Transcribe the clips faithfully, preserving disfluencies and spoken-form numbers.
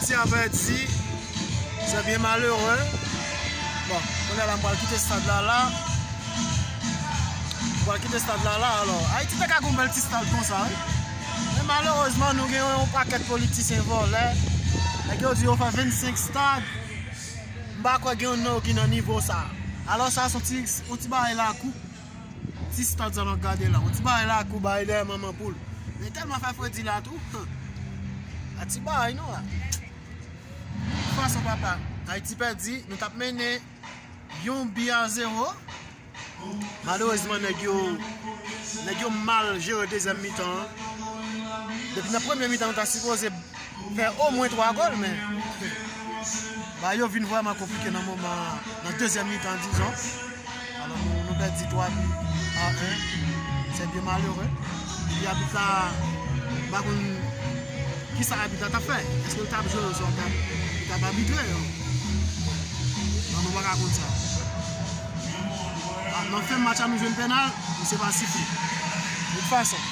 Ayiti a pèdi, c'est bien malheureux. Bon, kounye a la, m pral kite stad la la. M pral kite stad la la, alò. Ayiti te ka gon bèl ti stad konsa, wi. Men malerezman, nou gen yon pakèt politisyen vòlè. Nèg yo di yo fè vennsenk stad. M pa kwè gen yon nan yo ki nan nivo sa. Alò, sa se yon ti, yon ti bagay lakou. Ti stad sa n ap gade la. Yon ti bagay lakou, bagay dèyè manman poul. Men tèlman fè fredi la tou. A ti bagay, non, la. Fason, papa, Ayiti pèdi, nou t ap mennen yon bi a zewo. Malerezman, nèg yo, nèg yo mal jere dezyèm mitan an. Depi nan premye mitan, nou ta sipoze fè omwen twa gòl, men bagay yo vin vrèman konplike nan moman, nan dezyèm mitan, dizon. Alò, nou, nou pèdi twa bi a en. C'est bien malheureux. Epi abit la, m pa konn kisa abit la t ap fè. Èske l t ap jwe oswa l t ap, li t ap abitre? Non, nou pa ka konn sa. A, nan fen match la, nou jwenn pènal, men se pa sifle. De tout fason,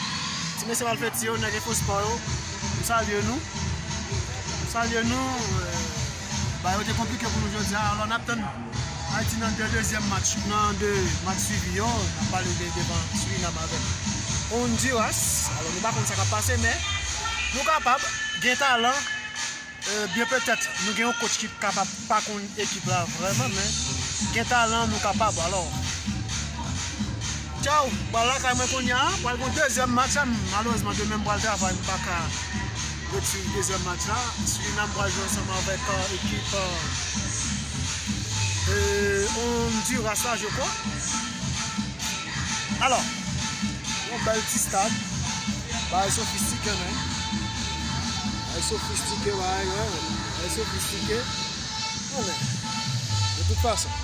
ti mesye malfektye yo, nèg Info Sport yo, nou salye nou. Nou salye nou. Bagay yo te konplike pou nou jodi a. Alò, n ap tann Ayiti nan de dezyèm match, nan de match swivi yo. N ap pale de devan Surinam avèk Honduras. Alò, nou pa konn sa k ap pase, men nou kapab gen talan. Euh, byen petèt, nou gen yon coach ki kapab pa konn ekip la vrèman, men gen talan, nou kapab. Alò, tchaw, m pral lakay mwen kounye a, pral gon dezyèm match la, malerezman, demen m pral travay, m pa ka ret swiv dezyèm match la. Surinam pral jwe ansanm avèk, euh, ekip, euh, euh, Honduras la, je crois. Alò, yon bèl ti stad. Bagay sofistike, men. Bagay sofistike, bagay, wi. Bagay sofistike. Bon, men, de tout fason,